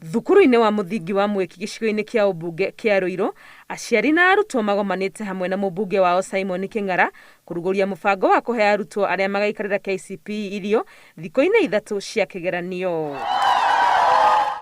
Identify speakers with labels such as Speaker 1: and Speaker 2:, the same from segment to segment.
Speaker 1: Thukuru-inĩ wa mũthingi wa Mwĩki gĩcigo-inĩ kĩa ũmbunge kĩa Ruiru, aciari na arutwo magomanĩte hamwe na mũmbunge wao Simon Kĩng'ara kũrugũria mũbango wa kũhe arutwo arĩa magaikarĩra KCPE irio thikũ-inĩ 3 cia kĩgeranio.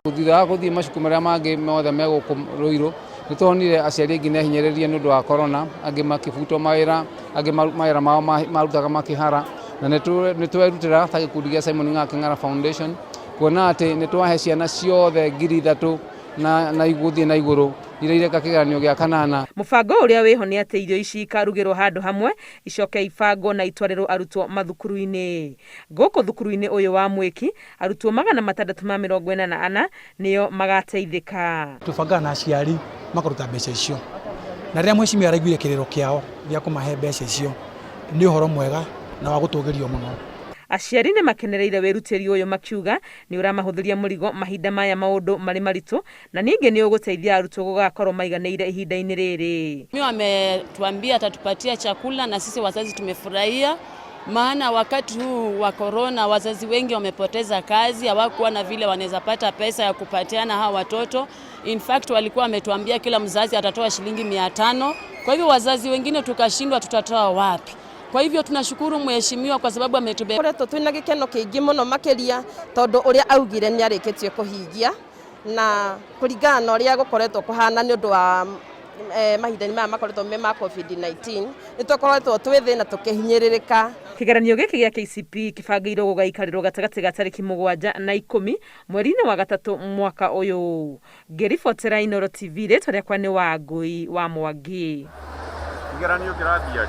Speaker 2: Thutha wa gũthiĩ macukuru marĩa mangĩ mothe me gũkũ Ruiru, nĩ tuonire aciari aingĩ nĩ ahinyĩrĩrie nĩ ũndũ wa corona, angĩ makĩbutwo mawĩra, angĩ mawĩra mao marutaga makĩhara, na nĩ twerutĩra ta gĩkundi gĩa Simon Ng'ang'a Kĩng'ara Foundation kuona atĩ nĩ twahe ciana ciothe 3,000 na gũthiĩ na igũrũ iria ireka kĩgeranio gĩa kanana.
Speaker 1: Mũbango ũrĩa wĩho nĩ atĩ irio ici ikarugĩrwo handũ hamwe icoke ibangwo na itwarĩrwo arutwo mathukuru-inĩ. Gũkũ thukuru-inĩ ũyũ wa Mwĩki, arutwo 644 nĩo magateithĩka.
Speaker 3: Tũbangaga na aciari makaruta mbeca icio, na rĩrĩa mheshimiwa araiguire kĩrĩro kĩao gĩa kũmahe mbeca icio, nĩ ũhoro mwega na wa gũtũgĩrio mũno.
Speaker 1: Aciari nĩ makenereire wĩrutĩri ũyũ makiuga nĩ ũramahũthĩria mũrigo mahinda maya maũndũ marĩ maritũ, na ningĩ nĩ ũgũteithia arutwo gũgakorwo maiganĩire ihinda-inĩ rĩrĩ.
Speaker 4: Mheshimiwa ametuambia atatupatia chakula na sisi wazazi tumefurahia, maana wakati huu wa corona wazazi wengi wamepoteza kazi, hawakuwa na vile wanaweza pata pesa ya kupatiana hawa watoto. In fact walikuwa wametuambia kila mzazi atatoa shilingi 500. Kwa hivyo wazazi wengine tukashindwa tutatoa wapi. Kwa hivyo tunashukuru mheshimiwa kwa sababu ametubeba.
Speaker 5: Koretwo twina gikeno kiingi muno makiria tondu uria augire ni arikitie kuhingia na kuringana na uria gukoretwo kuhana ni undu wa mahinda-inĩ maya makoretwo me ma COVID-19 nĩ tũkoretwo twĩ thĩ na tũkĩhinyĩrĩrĩka.
Speaker 1: Kĩgeranio gĩkĩ gĩa KCPE kĩbangĩirwo gũgaikarĩrwo gatagatĩ ga tarĩki 7 na 10 mweri-inĩ wa 3 mwaka ũyũ. Ngĩribotera Inooro TV, rĩtwa rĩakwa nĩ Wangũi wa Mwangi.
Speaker 6: Kĩgeranio kĩrathiĩ.